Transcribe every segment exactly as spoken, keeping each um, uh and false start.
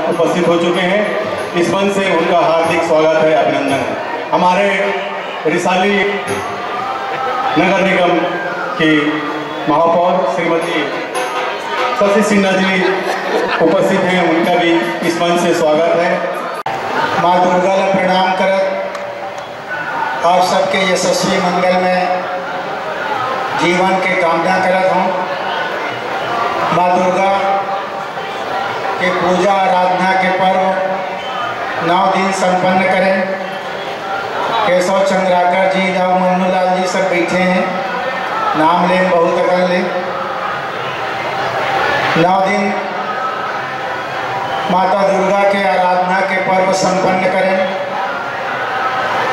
उपस्थित हो चुके हैं। इस मंच से उनका हार्दिक स्वागत है, अभिनंदन है। हमारे रिसाली नगर निगम की महापौर श्रीमती शशि सिन्हा जी उपस्थित हैं, उनका भी इस मंच से स्वागत है। माँ दुर्गा ला प्रणाम करत आप सबके यशस्वी मंगलमय जीवन के कामना करत हूँ। माँ दुर्गा के पूजा आराधना के पर्व नौ दिन संपन्न करें। केशव चंद्राकर जी, राव मन्नूलाल जी सब बैठे हैं, नाम ले बहुत अकल ले। नौ दिन माता दुर्गा के आराधना के पर्व संपन्न करें।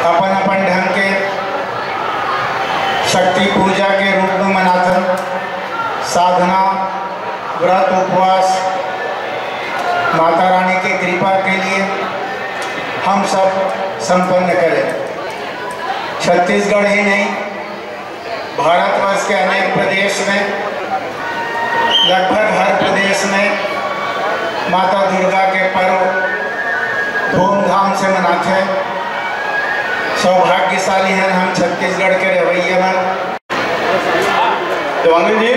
अपन अपन ढंग के शक्ति पूजा के रूप में मनाथन। साधना, व्रत, उपवास माता रानी के कृपा के लिए हम सब संपन्न करें। छत्तीसगढ़ ही नहीं, भारतवर्ष के अनेक प्रदेश में, लगभग हर प्रदेश में माता दुर्गा के पर्व धूमधाम से मनाथे। सौभाग्यशाली हैं हम छत्तीसगढ़ के रहवैया मन। देवानंद जी।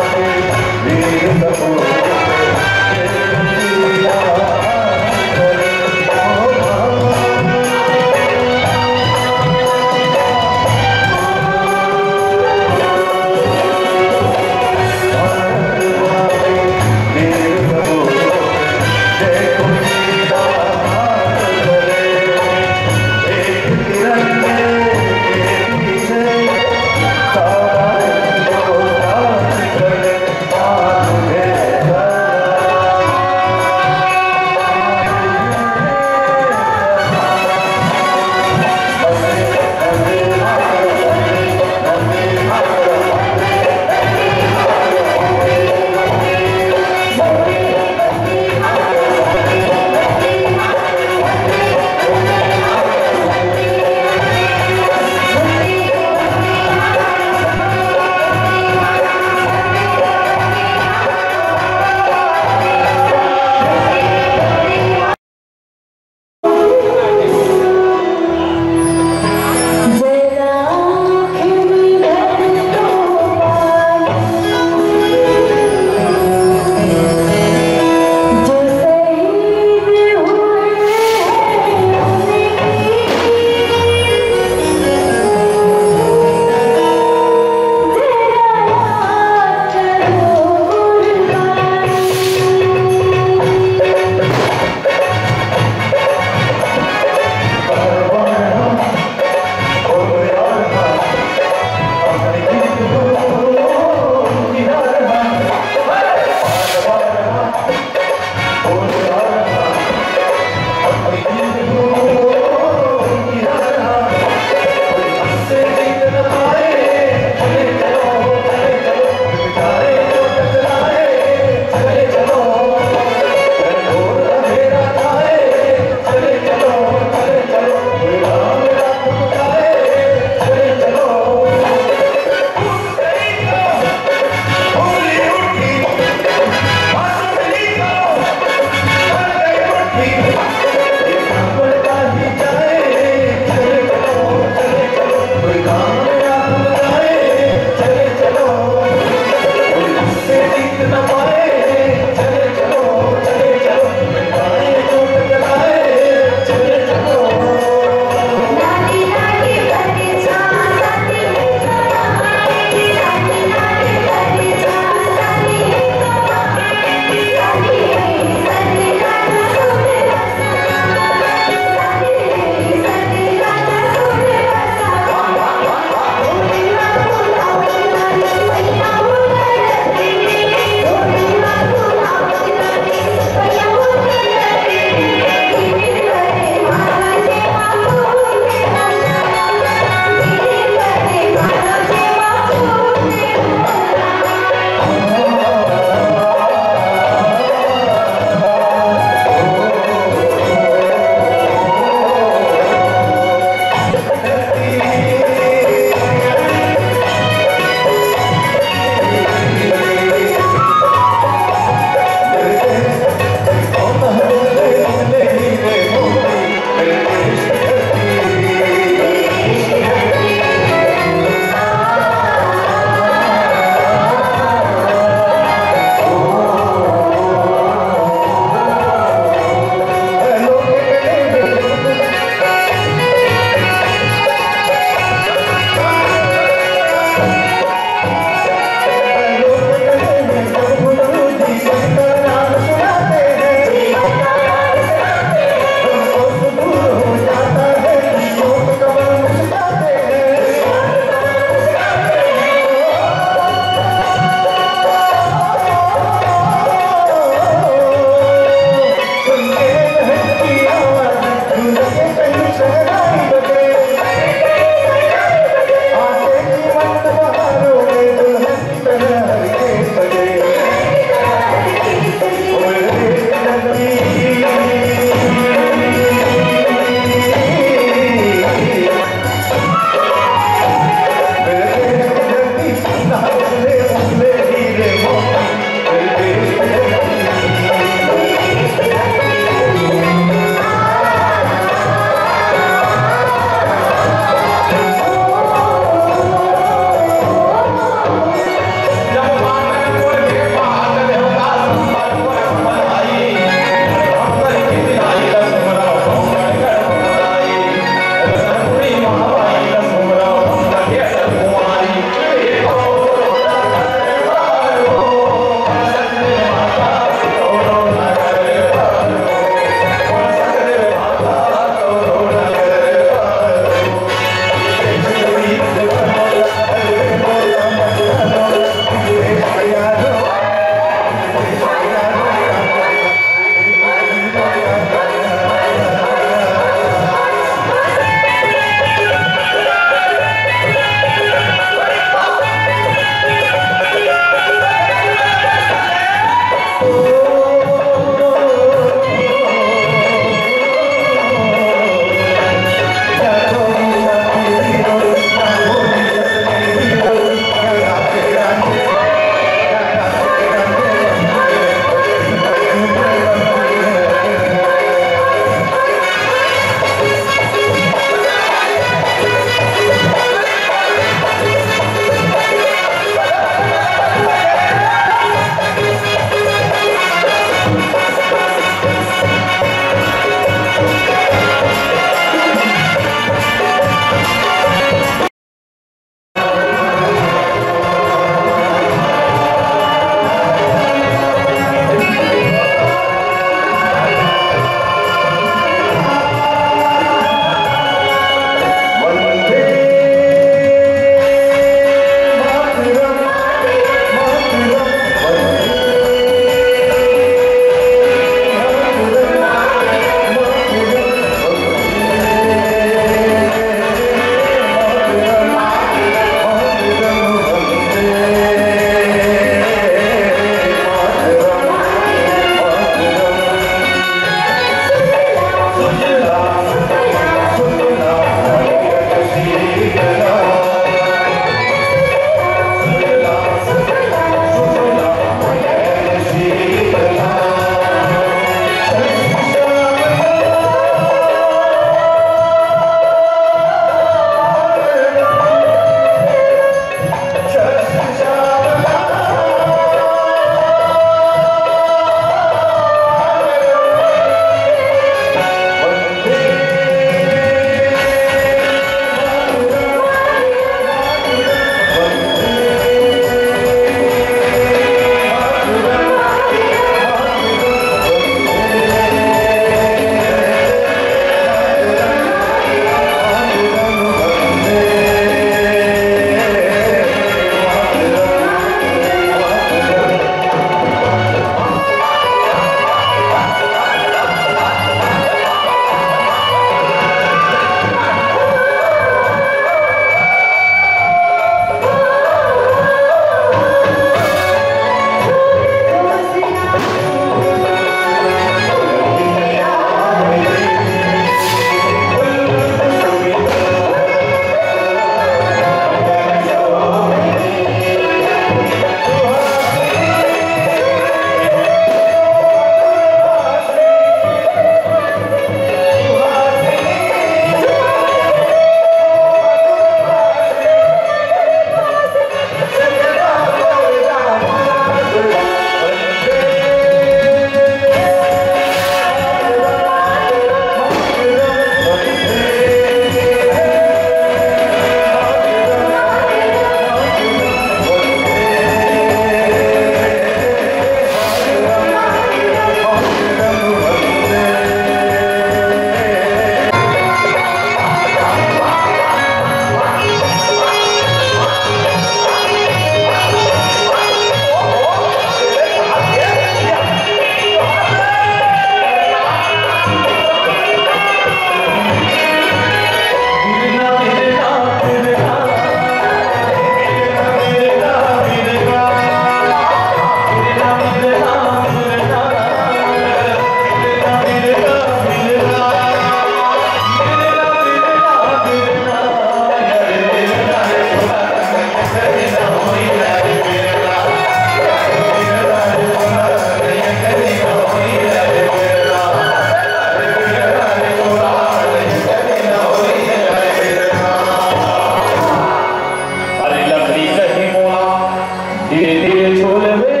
धीरे धीरे छोड़बे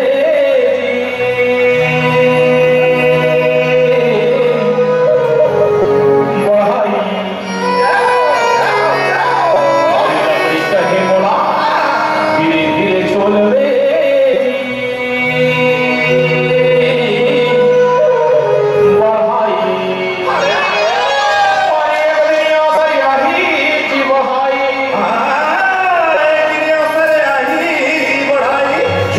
जी, बढ़ाई। अरे लकड़ी कहे मोला, धीरे धीरे छोड़बे जी, बढ़ाई। अरे एक दिन असर आही जी, बढ़ाई। हाँ, एक दिन असर आही जी, बढ़ाई।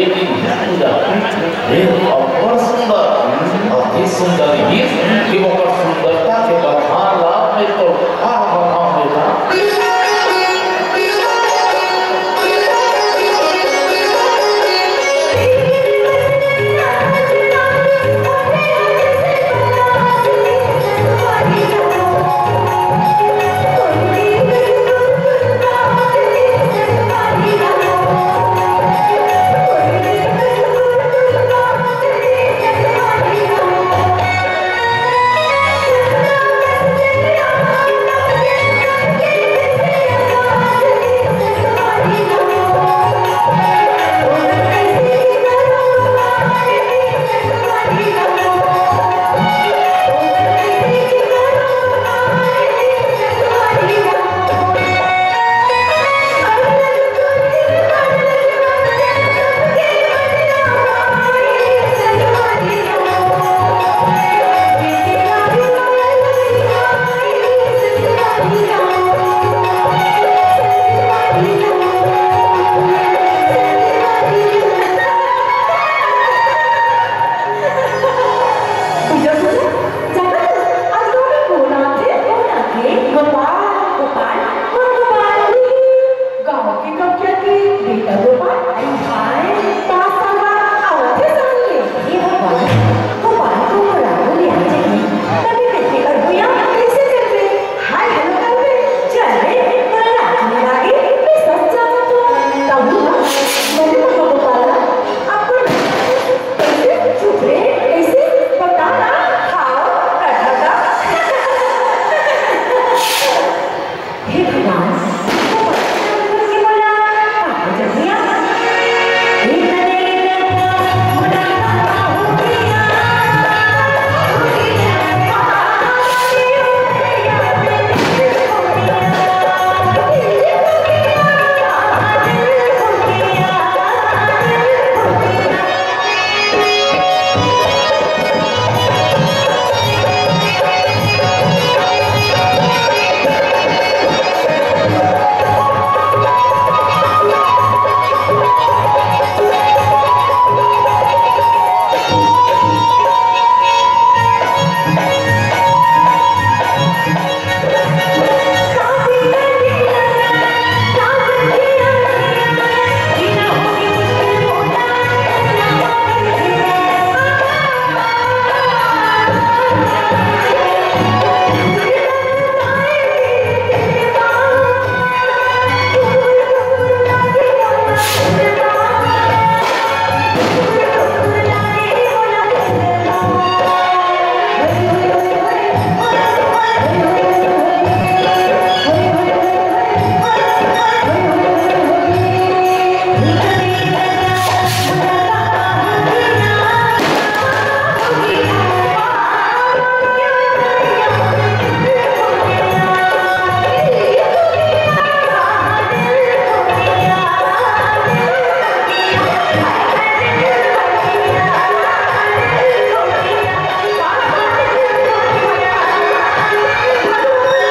ये पूजा, ये अब्बड़ सुंदर, अति सुंदर गीत, कि ओकर सुंदरता के बखान ला मैं तो का बताऊं बेटा। गोपाल, गोपाल, कौन गोपाल? गाँव के कब क्या के बेटा गोपाल? आई हाय, पाँच साल बाद आवत हे सामने। हे भगवान, गोपाल को बुला को ले आ जाइए। तभी मिलते और भैया कैसे चल रहे? हाय हेलो कर रहे। चल रहे, पर रात में आगे मैं सब जाना तो। तब ना, मैंने कहा गोपाल ना, आपको कैसे चुप रहे? कैसे? बता ना। खाओ, बैठा था। हे भगवान,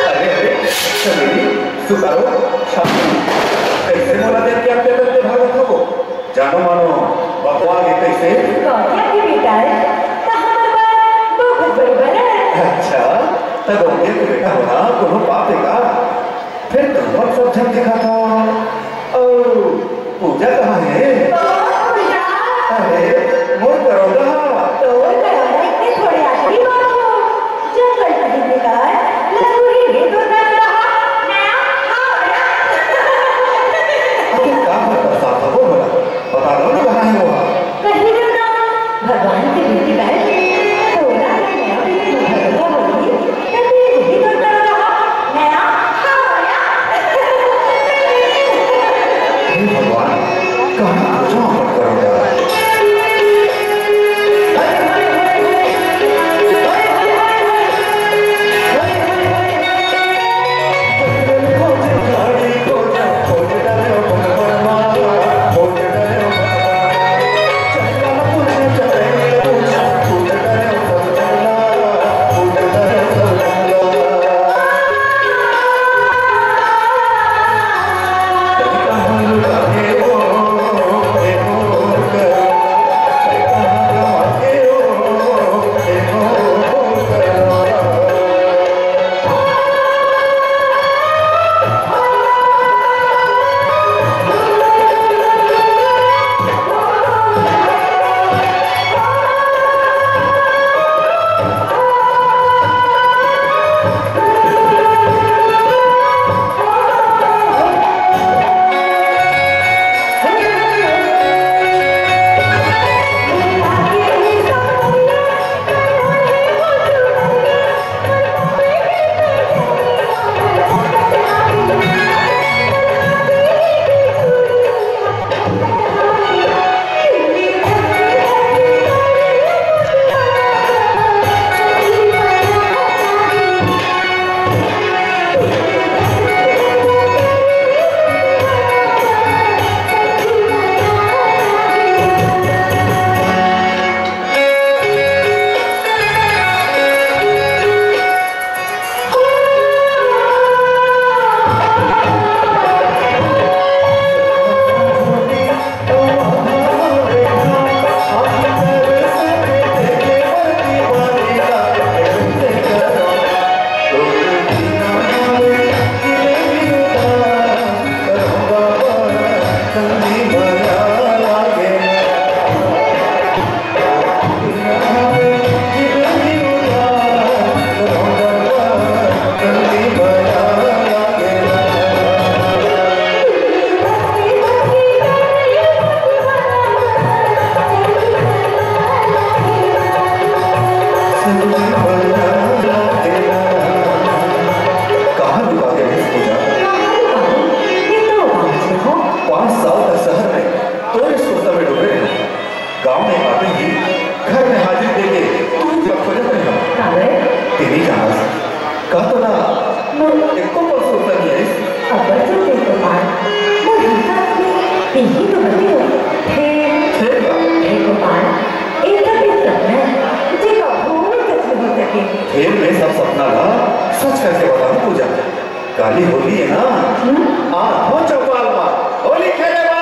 अरे, अरे, समीरी, सुतारो, शांति, कैसे मोला देख के अड्डे करके भागत हो? जानो मानो, बकवा के कैसे? कौन क्या के बेटा है? तो हमारे पास बहुत बड़ी बहन है। अच्छा, तब उनके बेटा होना कोनो पाप है का? फिर कहाँ सब झन दिखा था? और पूजा कहाँ है? पूजा? अरे, मोर करौंदा हा। तोर करौंदा इतने थोड़े आदमी बाबू। जंगल कहीं निकाल, लंगूरी रे तो कर रहा। नया हावड़ा। अबे का है बरसात है, बोल बता। बता दो ना कहाँ है वो। कहीं ना, भगवान के बेटी बहन, तोरा के नया बेटी भगवान बोली, तभी यही तो कर रहा। नया हावड़ा। हे भगवान, कहाँ काली होली है ना, आठों चौपाल मा होली खेले मा।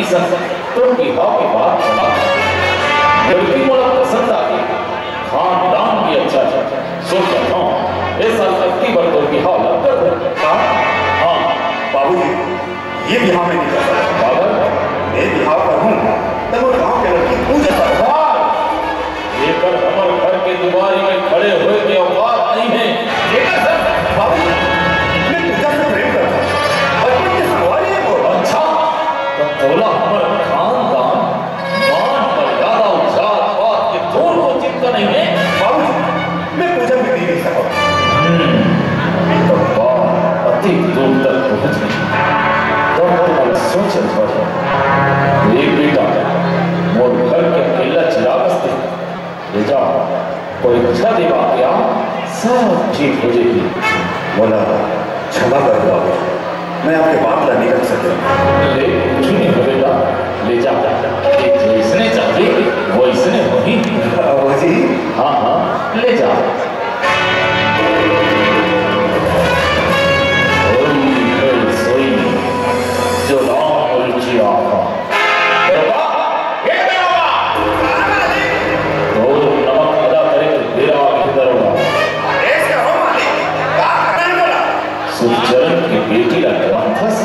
तो बिहाव के बात चला। लड़की मोला पसंद आ गई, खानदान भी अच्छा था। सोचत हंव, ए साल अक्ति बर तोर बिहाव ला कर दूं। का? हां। बाबूजी, ये बिहाव मैं नहीं कर सकता। काबर? मैं बिहाव करूं, त मोर गांव के लड़की पूजा सरदार। एकर हमर घर के दुवारी में खड़े होए के औकात नहीं है। एकर सर, बाबूजी, मैं पूजा से प्रेम करता हूं। बचपन के संगवारी है वो। अच्छा, तो तोला हमर खानदान, मान मर्यादा अउ जात पात के थोड़को चिंता नहीं है। बाबूजी, मैं पूजा भी नहीं कर सकता। हम्म, तो बात अति दूर तक पहुंच गई। तो मोर मन सोचत पड़, ए बेटा, मोर घर के अकेला चिराग अस ते, ले जा, परीक्षा देवा के आ, सब ठीक हो जाही। मोला क्षमा कर दो बाबूजी, मैं आपके बात ला नहीं रख सकता। ले, कुछ नहीं हो बेटा, ले जा। ते जैसने चाहबे, वैसने होही। बाबूजी। हां, हां, ले जा। ओई है सोई, जो राम रुचि आहा। दरोगा, हे दरोगा! तो नमक अदा करे के बेरा आगे दरोगा। आदेश करो मालिक, का करना है बोला? सुखचरण की बेटी ला जवान थस।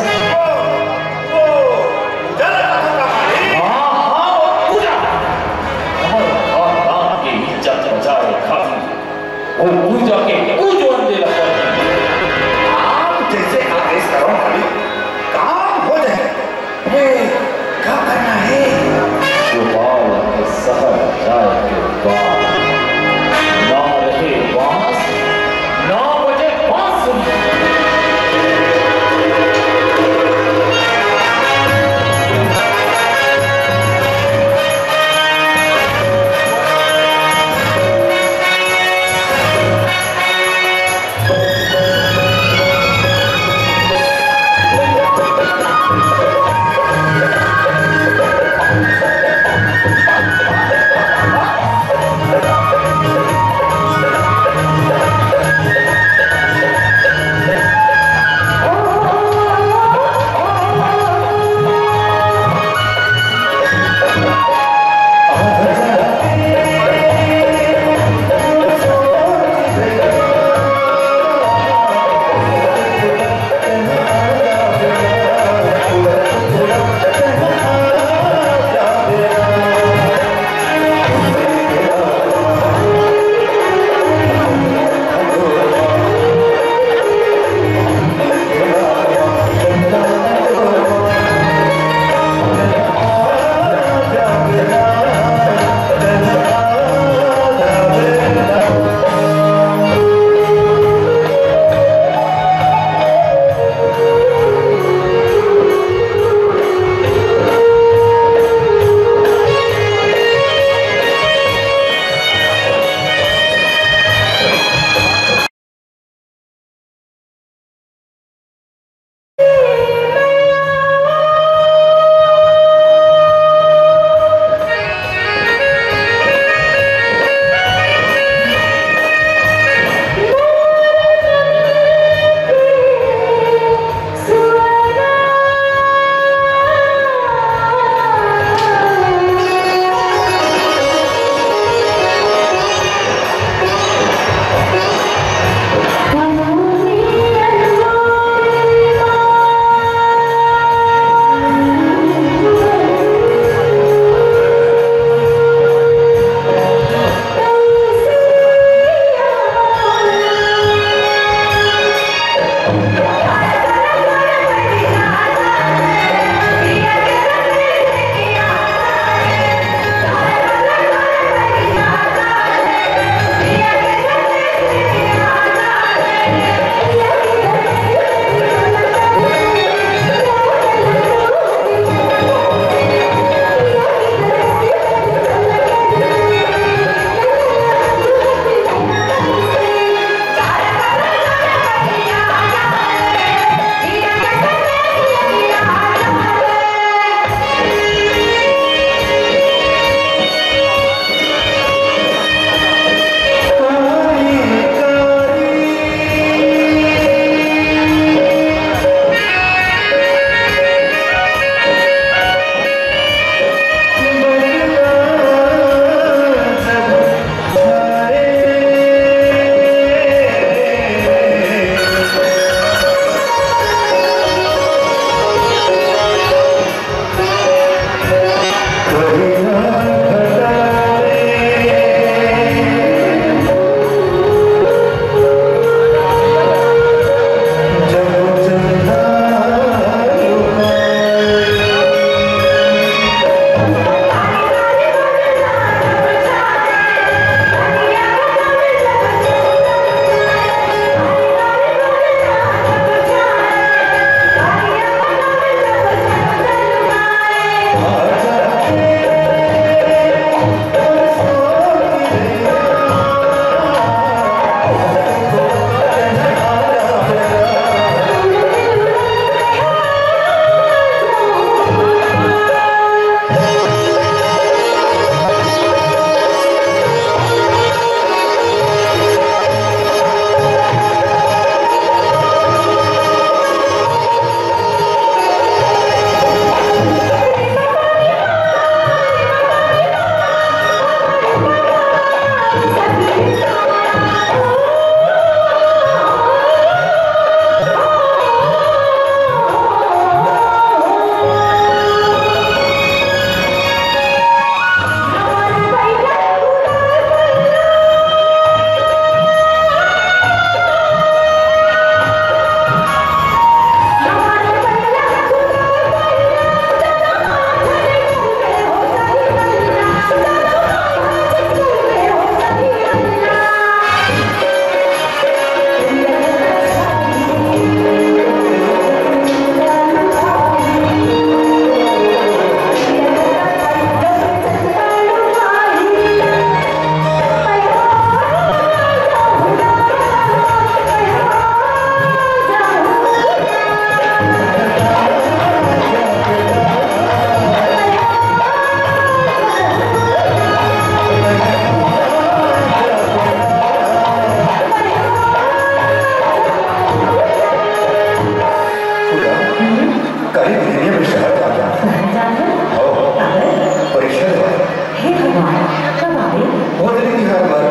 चली तिहार बर।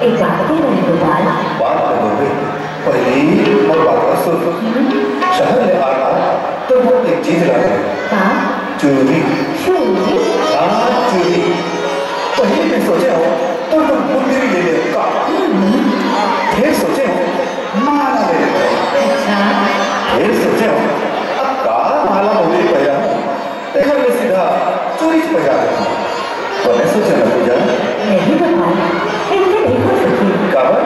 एक बात कह रहे गोपाल। बात तो बोल रही। पहली मोर बात का सुन। शहर ले आ रहा तो मोर एक चीज ला दे। का? चूरी। चूरी? हाँ, चूरी। पहले मैं सोचे हूँ तो तुम मुंदरी ले ले का। फिर सोचे हूँ माला ले ले। अच्छा। फिर सोचे हूँ अब का माला मुंदरी पहला। तेखर ले सीधा चूरी च पहिरा देथन। बने सोचे ना पूजा। नहीं गोपाल, ऐसे नहीं हो सके। काबर?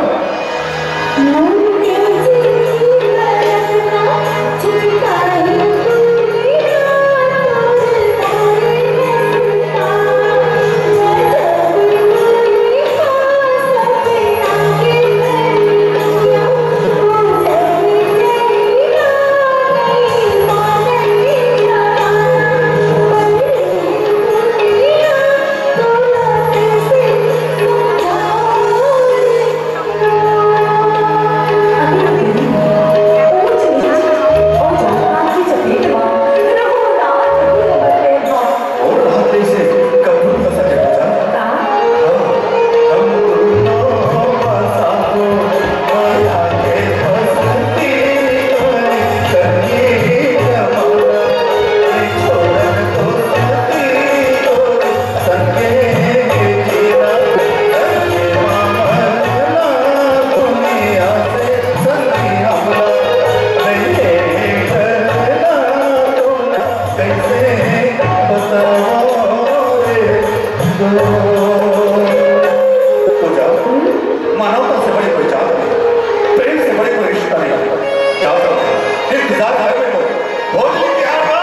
पूजा, मानवता से बड़ी कोई जात नहीं, प्रेम से बड़ी कोई रिश्ता नहीं। जाओ, इंतजार है मेरे को। होली तिहार पर।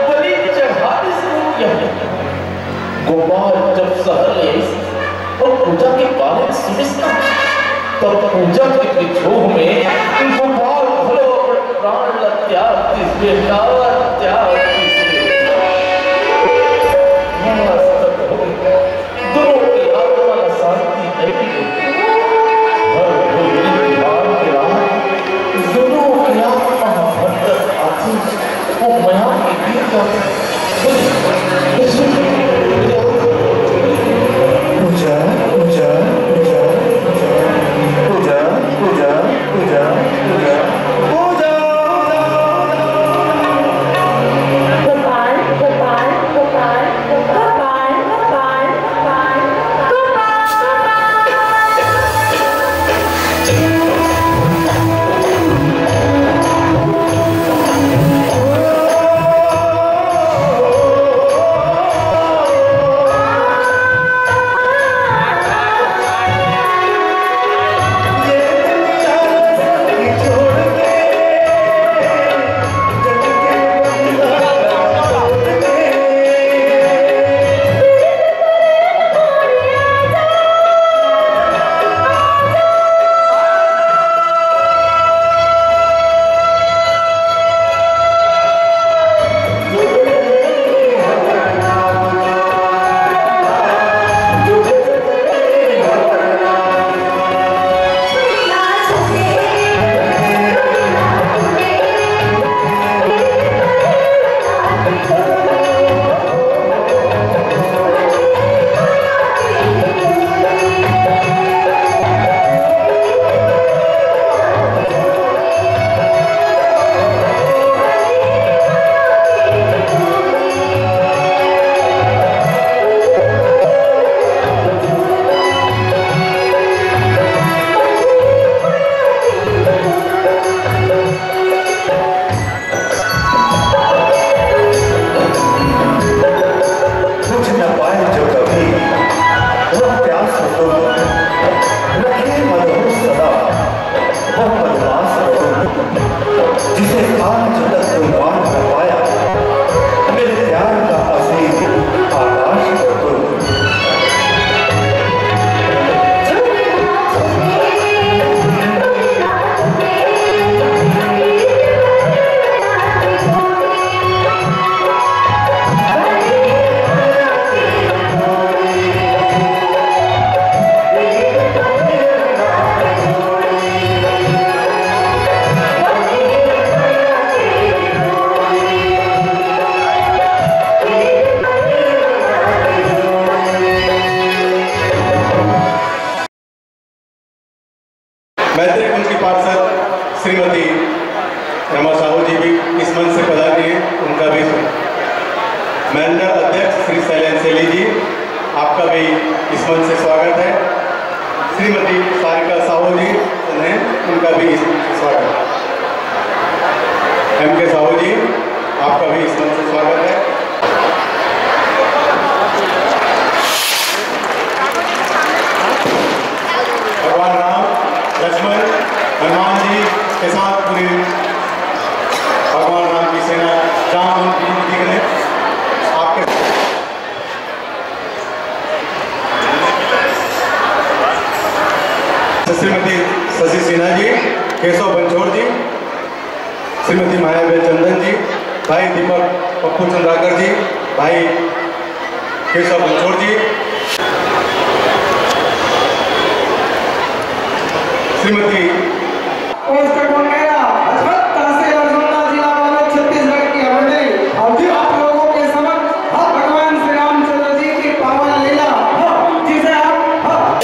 बलि चढ़ा दिस गोपिया। गोपाल जब शहर ले आइस अउ पूजा के बारे में सुनिस ना, तब पूजा के विद्रोह में गोपाल घलो अपन प्राण ला त्याग दिस बेटा, त्याग दिस बेटा। आज तक हो गए। दोनों के आत्मा ला शांति नहीं मिली। हर होली तिहार के रात दोनों के आत्मा ला भटकत आथे। वो मया के गीत गाथे। पूजा, पूजा, पूजा, पूजा, पूजा, पूजा, पूजा, पूजा, पूजा। गोपाल, गोपाल, गोपाल, गोपाल, गोपाल, गोपाल, गोपाल, गोपाल। जी, आपका भी इस मंच से स्वागत है। श्रीमती सारिका साहू जी, उन्हें, उनका भी इस मंच से स्वागत है। एम के साहू जी, आपका भी इस मंच से स्वागत है। भगवान राम, लक्ष्मण, हनुमान जी के साथ पूरे भगवान राम की सेना जाम की थी। आपके श्रीमती शशि सिन्हा जी, केशव बंछोड़ जी, श्रीमती मायाबेन चंदन जी, भाई दीपक पप्पू चंद्राकर जी, भाई केशव बंछोड़ जी, श्रीमती पोस्ट कौन गया? अजमत तहसील अर्जुंदा, जिला बालोद, छत्तीसगढ़ की अवंती। और जो आप लोगों के समक्ष भगवान श्री रामचंद्र जी की पावन लीला, हाँ, जिसे आप, हाँ,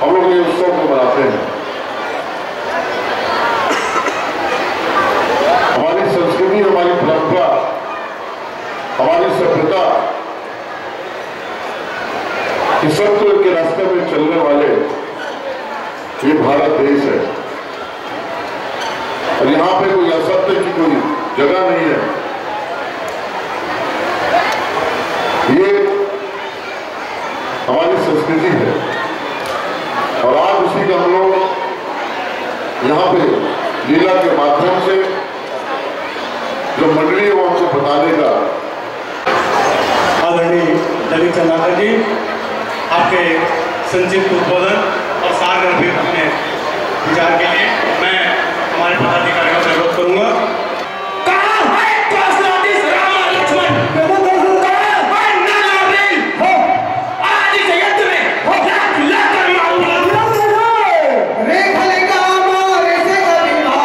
हम लोग ये उत्सव को मनाते हैं। हमारी संस्कृति, हमारी परंपरा, हमारी सभ्यता, ये सत्य के रास्ते में चलने वाले ये भारत देश है। और यहाँ पे कोई असत्य की कोई जगह नहीं है। ये हमारी संस्कृति है और आज उसी का हम लोग यहाँ पे लीला के माध्यम से जो मंडली है, वो हमको बताने का। आदरणीय दलित चंद्राकर जी, आपके संक्षिप्त उद्बोधन और सारगर्भित अपने विचार के लिए मैं हमारे पदाधिकारियों से अनुरोध करूंगा। कहाँ है कौशलाधीश राम और लक्ष्मण? कहाँ है नल और नील? आज इस युद्ध में लाख लाख कर्म आऊंगा। रेखा लेकर आऊंगा, रेसे का विभाग।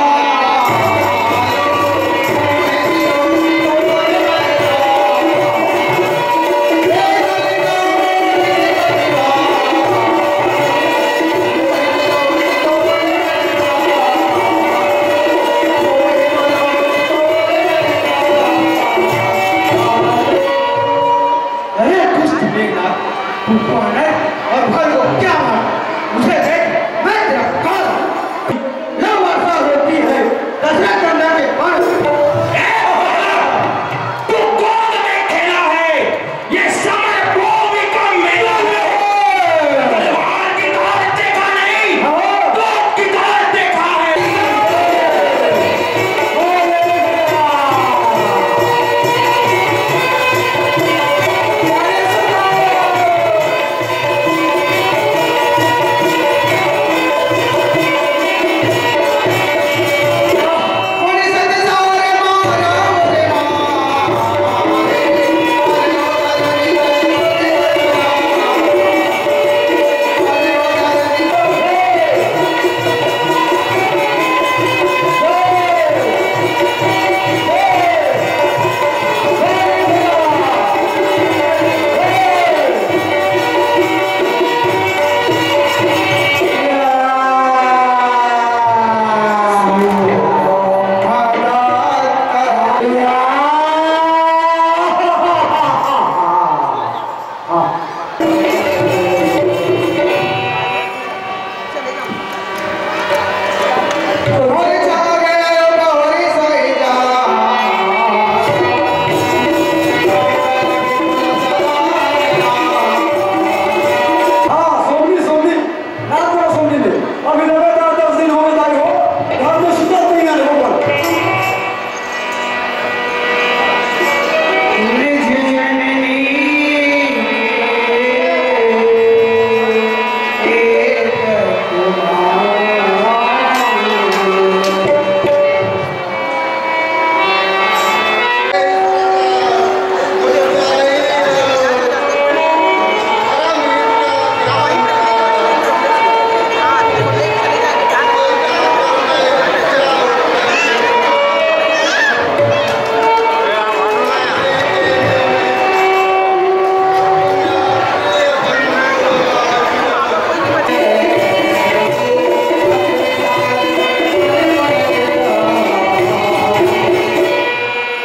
अरे दुष्ट मेघनाथ, तू कौन है और भाई को क्या मार? मुझे देख, मैं तेरा काल हूँ। जब वर्षा होती है, दशरथ चंद्र के बाण। ए, तू गोद में खेला है, ये समर भूमि का मेला है। तलवार की धार देखा नहीं, हाँ। गोद की धार देखा है।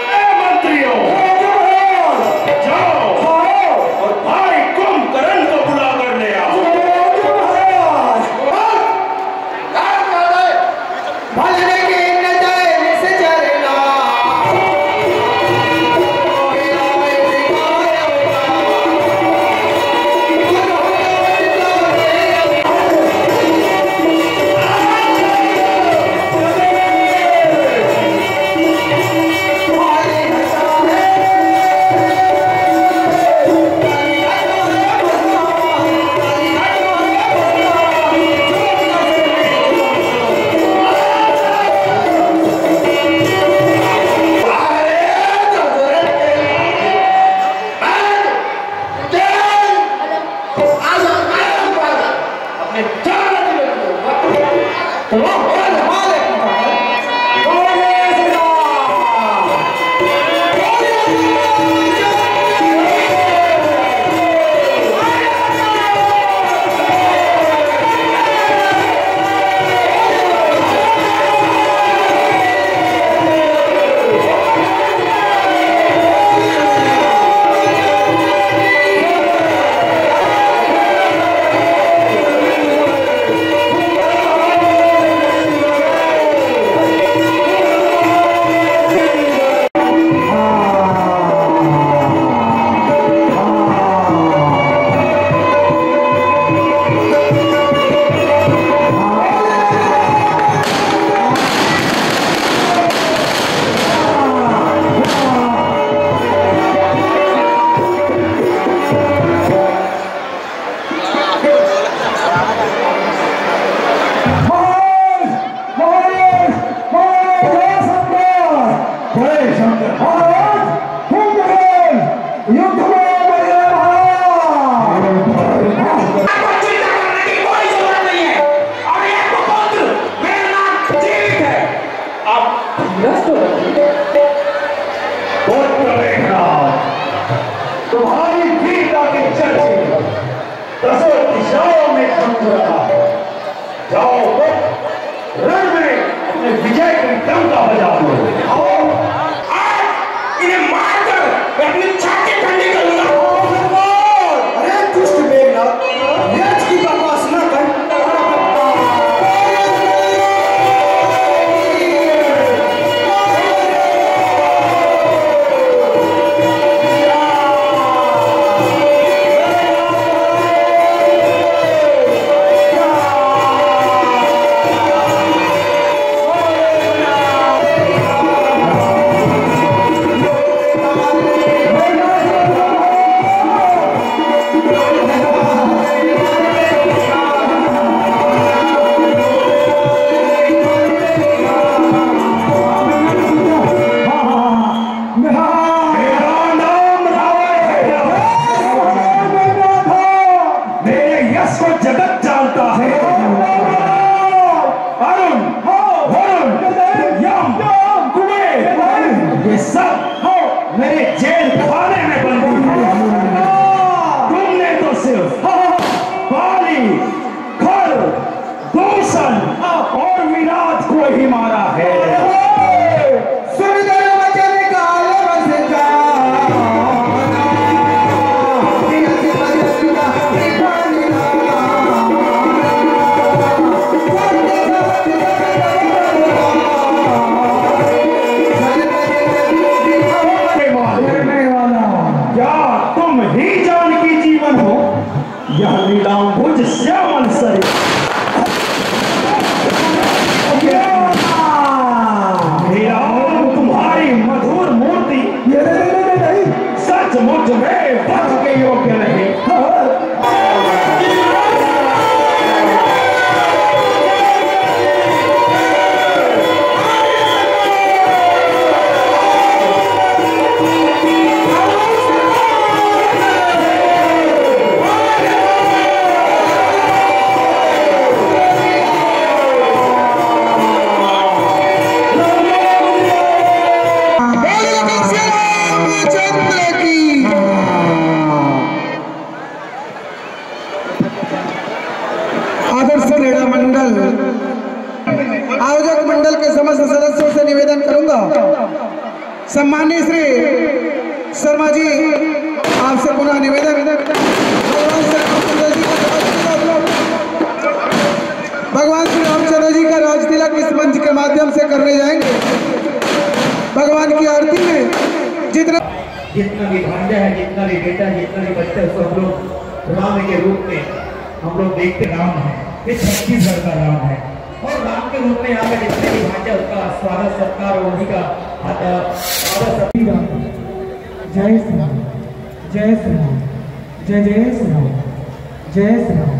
ए मंत्रियों, जाओ और भाई कुंभकर्ण को बुला कर ले आओ। दिशाओं में घूम रहा है। जाओ, रण में अपने विजय की डंका बजा दो। आओ, आज इन्हें मारकर मैं अपनी छाती ठंडी करूंगा। अरे दुष्ट मेघनाथ, व्यर्थ की बकवास न कर। मेरा नाम रावण है। मेरे यश को जगत जानता है। अरुण, वरुण, यम, कुबेर, ये सब मेरे जेल खाने में बंदी हैं। तुमने तो सिर्फ बाली, खर, दूषण और विराट को ही मारा है। क्या तुम ही जानकी जीवन हो? यह नीलांबुज श्यामल शरीर। हे राम, तुम्हारी मधुर मूर्ति सचमुच में वध के योग्य नहीं। आदर्श क्रीड़ा मंडल, आयोजक मंडल के समस्त सदस्यों से निवेदन करूंगा, सम्माननीय श्री शर्मा जी, आपसे पुनः निवेदन, भगवान श्री रामचंद्र जी का राजतिलक, भगवान श्री रामचंद्र जी का राजतिलक इस मंच के माध्यम से करने जाएंगे। भगवान की आरती में जितने जितना भी भांजा है, जितना भी बेटा है, जितना भी बच्चा है, सब लोग राम के रूप में हम लोग देखते राम है। ये छत्तीसगढ़ का राम है और राम के रूप में यहाँ पे जितने भी भांजा, उसका स्वागत सत्कार और उन्हीं का आदर, आदर सत्कार। जय श्री राम, जय श्री राम, जय जय श्री राम, जय श्री राम,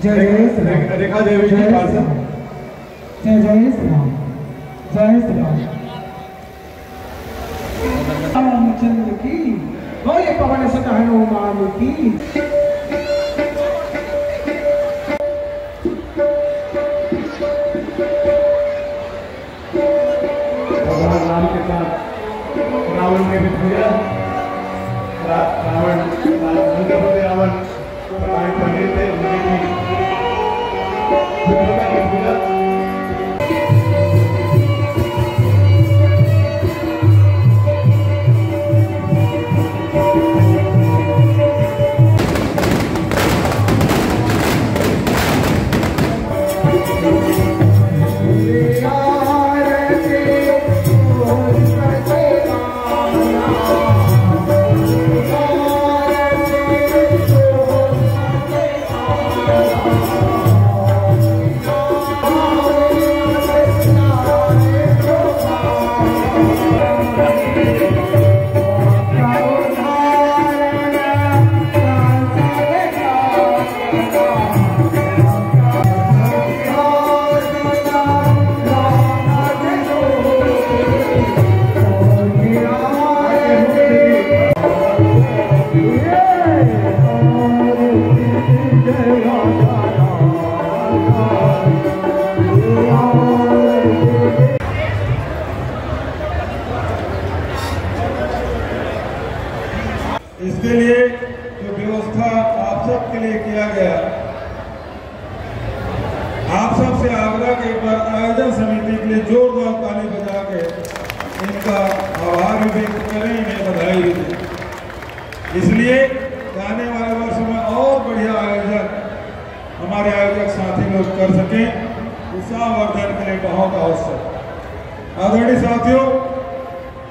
जय जय श्री राम, रेखा देवी जी, जय श्री राम, जय जय श्री राम, जय श्री राम। रामचंद्र की, बोले पवन सुत हनुमान की। भगवान राम के साथ रावण ने भी पूजा। रा-, रावण, रावण, रावण इसके लिए जो व्यवस्था आप सबके लिए किया गया, आप सबसे आग्रह कि एक बार आयोजन समिति के लिए जोरदार ताली बजा के इनका आभार भी व्यक्त करें, इन्हें बधाई भी दें। इसलिए आने वाले वर्ष में और बढ़िया आयोजन हमारे आयोजक साथी लोग कर सकें, उत्साहवर्धन के लिए बहुत आवश्यक। आदरणीय साथियों,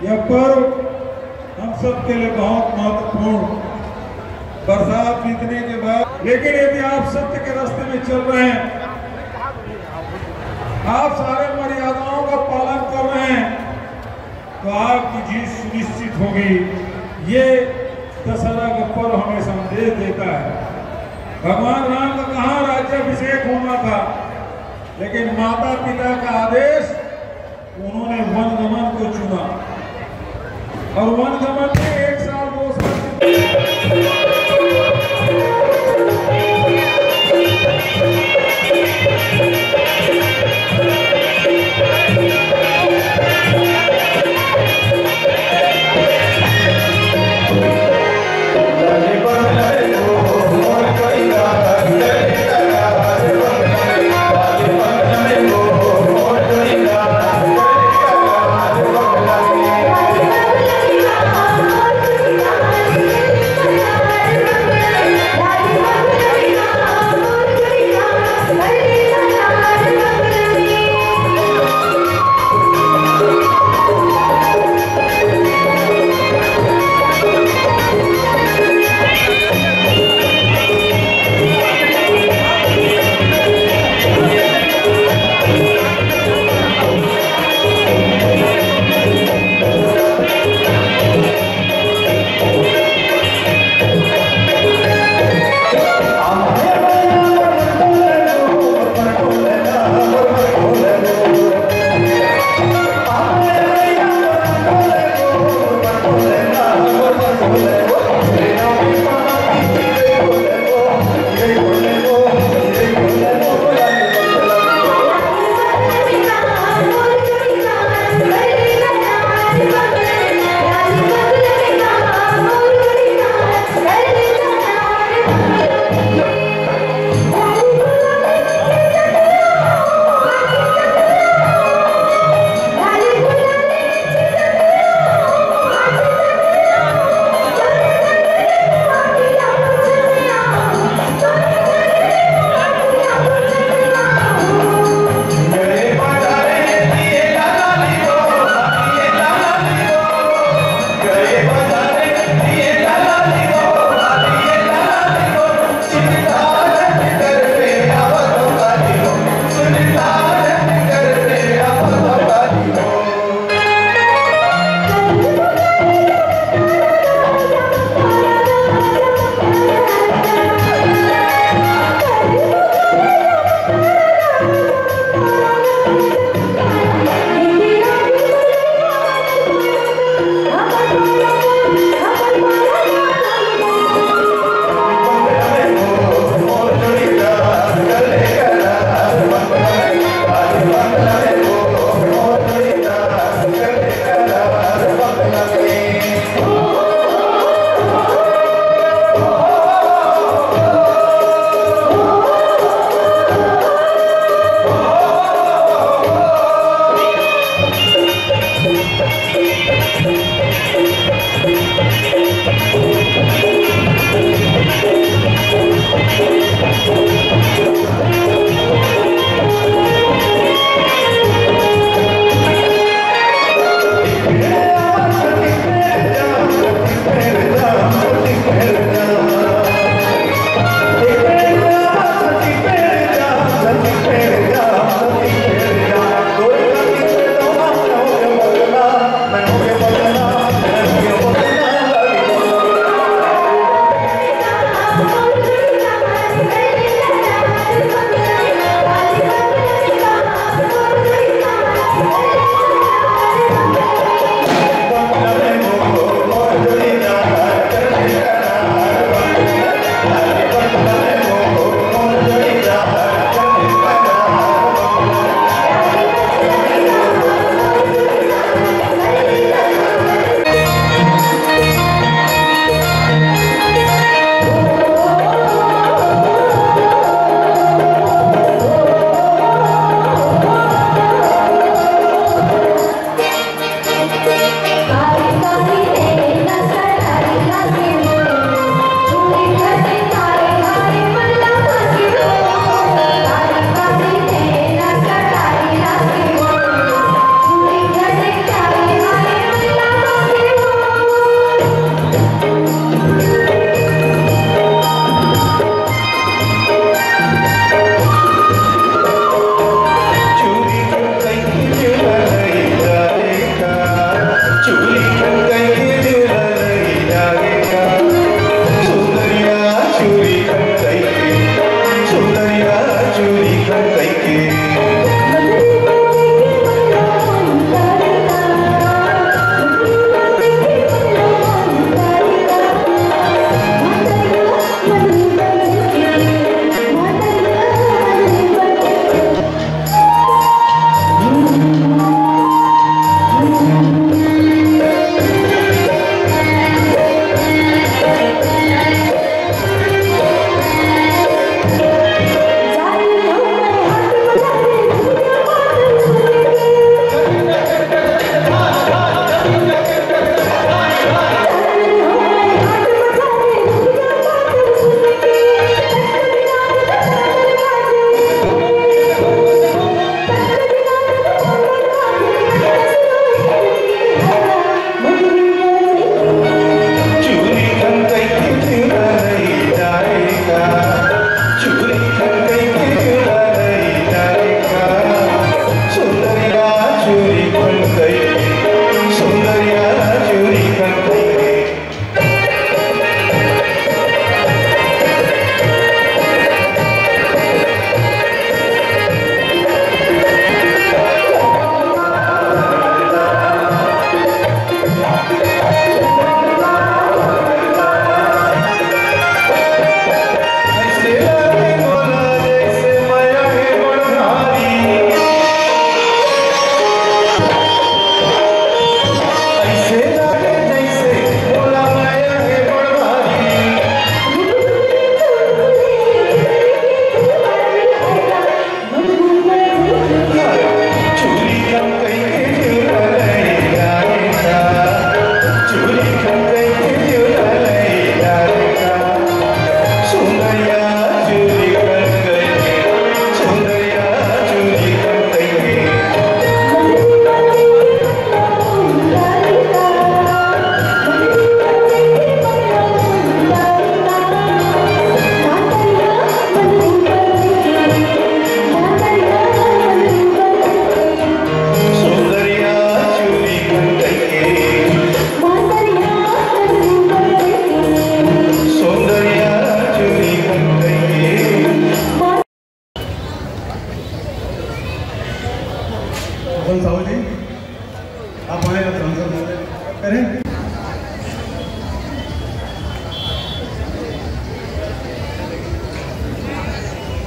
यह पर्व हम सब के लिए बहुत महत्वपूर्ण। बरसात बीतने के बाद, लेकिन यदि आप सत्य के रास्ते में चल रहे हैं, आप सारे मर्यादाओं का पालन कर रहे हैं, तो आपकी जीत सुनिश्चित होगी। ये दशहरा का पर्व हमें संदेश देता है। भगवान राम का कहाँ राज्याभिषेक होना था, लेकिन माता पिता का आदेश, उन्होंने वन गमन को चुना। और वन गमन में एक साल, दो साल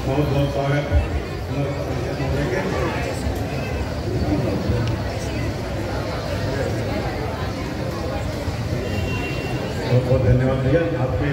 बहुत बहुत स्वागत। बहुत बहुत धन्यवाद भैया आपके।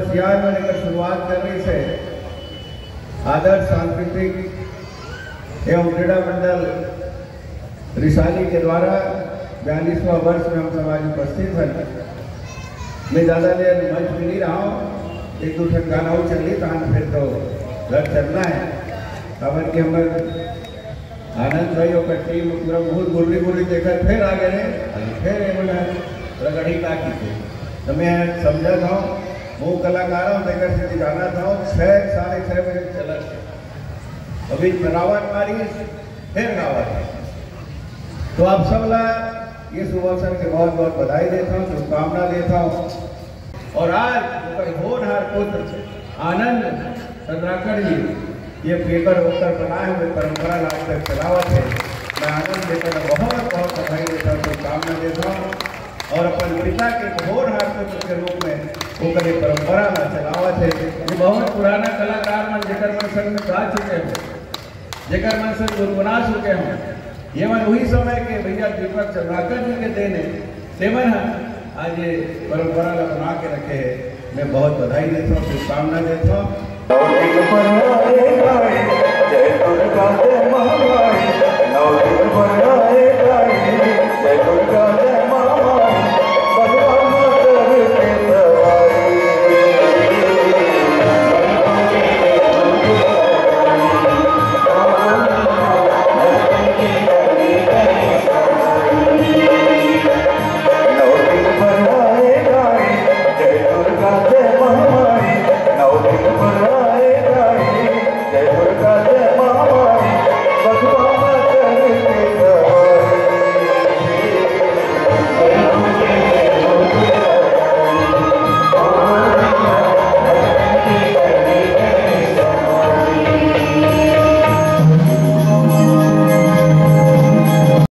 सियार मन एकर शुरुआत कर रहिस हे। आदर्श सांस्कृतिक एवं क्रीड़ा मंडल रिसाली के द्वारा बयालीसवाँ वर्ष में हम समाज उपस्थित हन। मैं ज्यादा देर मंच में नहीं रहा हूँ, एक दो ठन गाना अउ चलही, तहान फिर तो घर चलना है। काबर कि हमर आनंद भाई ओकर टीम पूरा बहुत गुर्री गुर्री देखत फिर आ गए, फिर एमन रगड़ी ना की थे। तो मैं समझत हूँ, वो कलाकार हूँ, तेकर से जानत हूँ, छः, साढ़े छः बजे चलत हे। अभी रावत मारी, फिर गावत हे। तो आप सब ला ये शुभ अवसर के बहुत बहुत बधाई देता हूँ, शुभकामना देता हूँ। और आज ओकर होनहार पुत्र आनंद चंद्राकर जी ये पेपर ओकर बनाए हुए परंपरा ला आज तक चलावत हे। मैं आनंद जी ला बहुत बहुत बधाई देता हूँ, शुभकामना देता हूँ और अपन पिता के होनहार पुत्र के रूप में ओकर ये परंपरा ला चलावत हे। ये बहुत पुराना कलाकार मन जेकर मन संग में गा चुके हो, जेकर मन से गुनगुना चुके हो, ये मन वही समय के भैया दीपक चंद्राकर जी के देन हे। तेमन ह आज ये परंपरा ला बना के रखे हे। मैं बहुत बधाई देता हूँ, शुभकामना देता हूँ।